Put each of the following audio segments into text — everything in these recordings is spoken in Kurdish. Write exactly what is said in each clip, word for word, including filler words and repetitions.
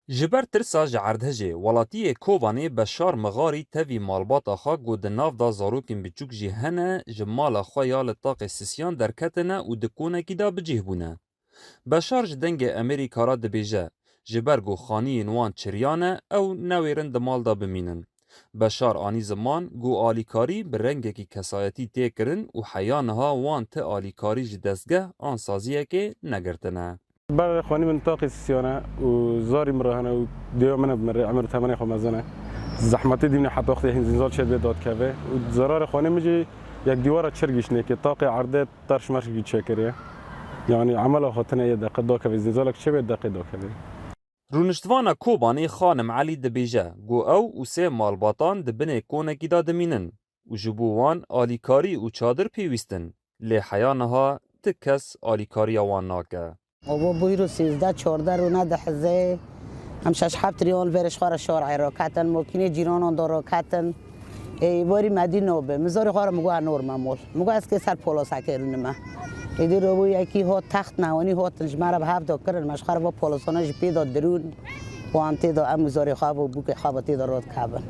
Ji ber tirsa ji erdhejê, welatiyê Kobanê Beşar Mixarî tevî malbata xwe ku di nav de zarokên biçûk jî hene, ji mala xwe ya li taqê sisiyan derketine û di konekî de bi cih bûne. Beşar ji Dengê Amerîka re dibêje, ji ber ku xaniyên wan çiriyane, ew newêrin di mal de bimînin. Beşar anî ziman ku alîkarî bi rengekî kesayetî tê kirin û heya niha wan ti alîkarî ji dezgeh an saziyekê negirtine. Ber xanî min taqî sisiyane û zarî min re hene û dêwa min e bi min re, emir temenê xwe mezin e. Zehmetê dîmne heta wextê hîn zînzal çê bê dadkeve û zerarê xanê min jî yek dîwara çir gişt nêkê, taqê erdê terş merş gî çêkiriye. Yanî emela xwe tine yê deqe dakeve, zînzalek çê bê deqê dakeve. Rûniştvana Kobanê Xanim Elî dibêje ku ew û sê malbatan di binê konekî de dimînin û ji bo wan alîkarî û çadir pêwîst in, lê heya niha ti kes alîkariya wan nake. Abo bûyro sêzdeh çardeh rûne dihizê. Em şeş heft riyan li vêrê ji xwe re şarê raketin, makînê cîranan da raketin. Ê, barî me dî nabe. Min zarê xwe re min got, "Nor me mol." Min got, "Ez kê ser polosekê rûnime." Êdî robo yekî hat text newanî hatin ji me re bi hev de kirin. Me ji xwe re va polosana jî pê de dirûn. Wan tê de em û zarê xwe bo bûkê xwe ve tê de radikevin.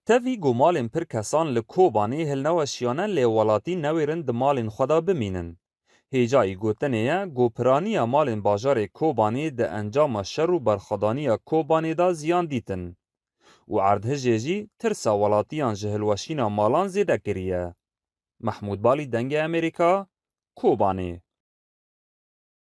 Tevî ku malên pir kesan li Kobanê hilneweşiyane lê welatî newêrin di malên xwe de bimînin. Hêjayî gotinê ye ku piraniya malên bajarê Kobanê di encama şer û berxwedaniya Kobanê de ziyan dîtin û erdhejê jî tirsa welatiyan ji hilweşîna malan zêde kiriye. Mehmûd Balî, Dengê Amerîka, Kobanê.